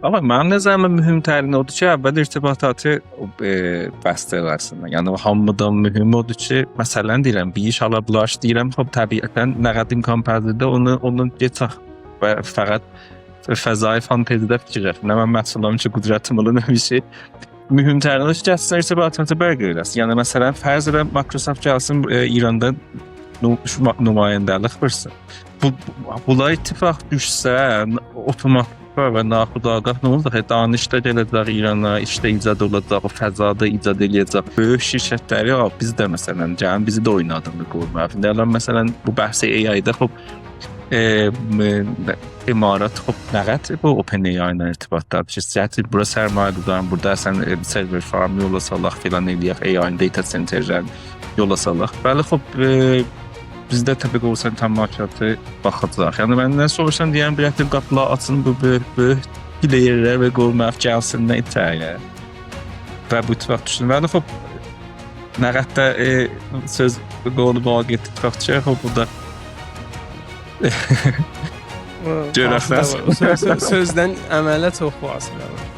آقا mənim nəzərimdə mühüm odur ki, əvvəl irtibatatı bəstə eləsinlər. Yəni hamıdan mühüm odur ki, məsələn deyirəm, bir iş ala bilər deyirəm, xب təbiətən nə qədər imkan pəzirdə onu onun getək və fəqət fəzai fantezidə fikirləşirəm. Nə mən məhsulam ki, qüdrətim olur, nə bir şey. Mühümtərin odur ki, gəlsin irtibatı bərqərar eləsin. Yəni məsələn, fərz elə Microsoft gəlsin İranda nümayəndəlik versin. Bu bunlar ittifaq düşsə, otomatik və naxudagah nə olacaq? Danış da gələcək İrana, işdə icad olacaq, o fəzada icad eləyəcək. Böyük şirkətləri, biz də məsələn, gəlin bizi də oynadın bu qurma. İndi الان məsələn bu bəhs AI-da xب İmarat xب nə bu OpenAI ilə irtibatdadır ki, cəhət bura sərmayə qudurun, burada sən server farm yola salaq filan eləyək, AI data center yola salaq. Bəli, xب bizdə təbii olsan tamaşatı baxacaq. Yəni məndən soruşsan deyirəm bir həftə qapılar açın bu böyük böyük playerlər və qolmaf gəlsinlər İtaliya. Və bu ittifaq düşsün. Bəli, xب nə qədər söz qolu bağ ittifaqçı xب bu da Görək Sözdən əmələ çox fasilə var.